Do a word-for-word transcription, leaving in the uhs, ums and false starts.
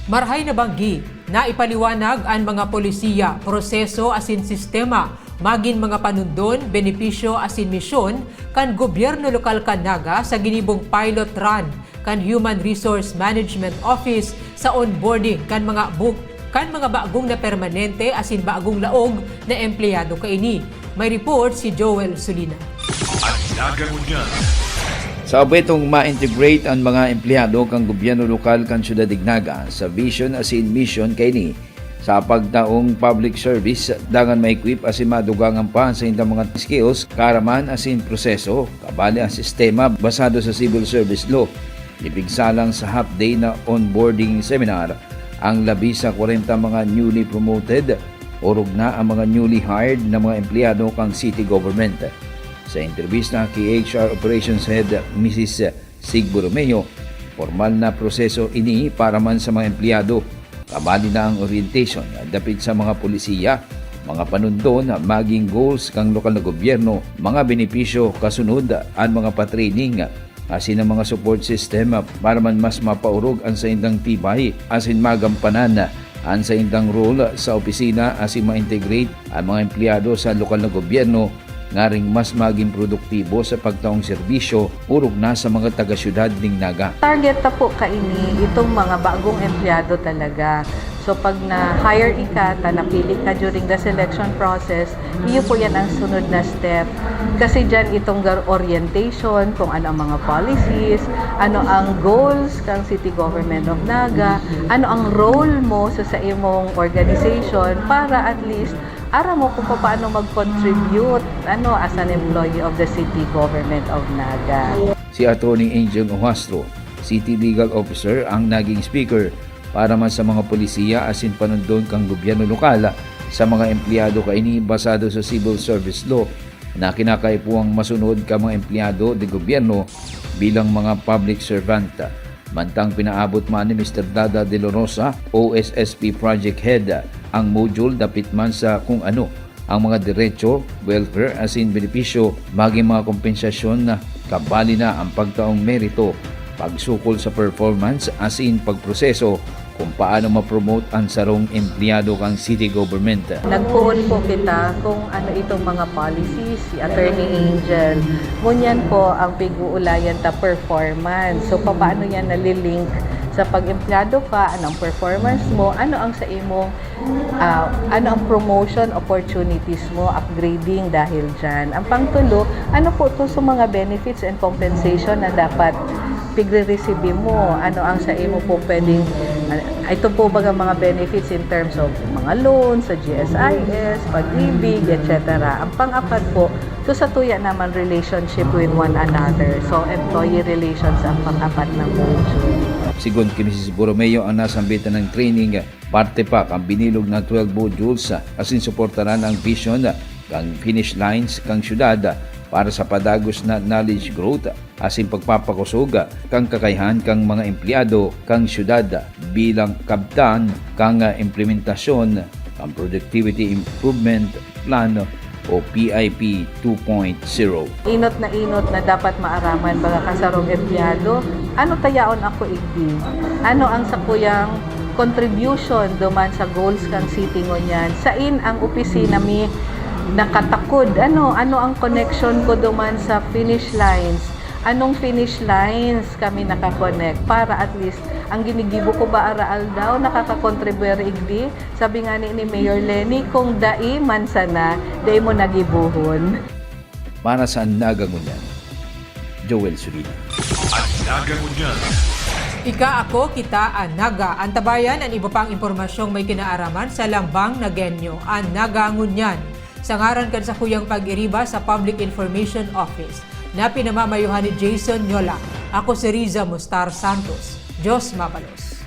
Marahay na banggi, naipaliwanag an mga polisiya, proseso asin sistema, magin mga panundon, benepisyo asin misyon kan gobyerno lokal kan Naga sa ginibong pilot run kan Human Resource Management Office sa onboarding kan mga bu-, kan mga bagong na permanente asin bagong laog na empleyado kaini. May report si Joel Sulina. An Naga Ngunyan. Sa objetong ma-integrate an mga empleyado kan gobyerno lokal kan Syudad nin Naga sa vision asin mission kaini sa pagtaong public service, dangan ma-equip asin madugangan pa sa indang mga skills, kaaraman asin proseso, kabali ang sistema basado sa civil service law. Ipigsalang sa half-day na onboarding seminar ang labi sa kwarenta mga newly promoted, orog na ang mga newly hired na mga empleyado kan city government. Sa entrebista ki H R Operations Head Misis Sig Borromeo, pormal na proseso ini para man sa mga empleyado, kabali na ang orientation dapit sa mga polisiya, mga panundon, magin goals kan lokal na gobyerno, mga benepisyo kasunod an mga pa-training, asin ang mga support system para man mas mapaorog an saindang tibay asin magampanan an saindang role sa opisina asin ma-integrate an mga empleyado sa lokal na gobyerno ngaring mas magin produktibo sa pagtaong serbisyo orog na sa mga taga-syudad nin Naga. Target ta po kaini itong mga bagong empleyado talaga. So, pag na-hire ika, ta napili ka during the selection process, iyo po yan ang sunod na step. Kasi dyan itong gar-, orientation, kung ano ang mga policies, ano ang goals kang City Government of Naga, ano ang role mo sa, sa imong organization para at least aram mo kung paano mag-contribute, ano, as an employee of the City Government of Naga. Si Attorney Angel Ohastro, City Legal Officer, ang naging speaker para man sa mga polisiya asin panundon kan gobyerno lokal sa mga empleyado kaini basado sa civil service law na kinakaipuhang masunod kan mga empleyado de gobyerno bilang mga public servant. Mantang pinaabot man ni Mister Dada De La Rosa, O S S P Project Head, ang module dapit man sa kung ano ang mga derecho, welfare asin benepisyo, magin mga kompensasyon na kabali na ang pagtaong merito, pagsukol sa performance asin pagproseso kung paano ma-promote ang sarong empleyado kan city government. Nagpoon po kita kung ano itong mga policies, si Attorney Angel. Ngunyan po ang pig-uulayan ta performance. So, paano yan nalilink sa pag-empleyado ka? Anong performance mo? Ano ang sa imong, ah, ano ang promotion opportunities mo, upgrading dahil dyan? Ang pangtulo, ano po to sa mga benefits and compensation na dapat pigre-receive mo? Ano ang sa imo pong pwedeng, ah, ito po baga mga benefits in terms of mga loans sa G S I S, Pag-ibig, et cetera. Ang pang-apat po, to sa tuya naman relationship with one another. So, employee relations ang pang-apat na module. Sigon ki Misis Borromeo, ang nasambitan na training, parte pa kan binilog na twelve modules, asin suportaran ang vision kan Finish Lines kan syudad para sa padagos na knowledge growth asin pagpapakosog kan kakayahan kan mga empleyado kan syudad bilang kabtan kan implementasyon kan Productivity Improvement Plan o P I P two point zero. Inot na inot na dapat maaraman, mga kasarong empleyado, ano ta yaon ako igdi? Ano ang sakuyang contribution duman sa goals kan city ngunyan? Sain ang opisina mi nakatakod? Ano, ano ang connection ko duman sa finish lines? Anong finish lines kami nakakonect para at least ang ginigibo ko ba araaldaw nakakakontribuir igdi? Sabi nga ni, ni Mayor Leni, "Kung dai man sana, dai mo nagibohon." Para sa Naga Ngunyan, Joel Sulina. An Naga Ngunyan. Ika, ako, kita, an Naga. Antabayan an iba pang impormasyong may kinaaraman sa Lambang Nagenyo, an Naga Ngunyan. Sa ngaran kan sakuyang pag-iriba sa Public Information Office, na pinamamayohan ni Jason Nyola, ako si Riza Mustar Santos. Diyos mabalos.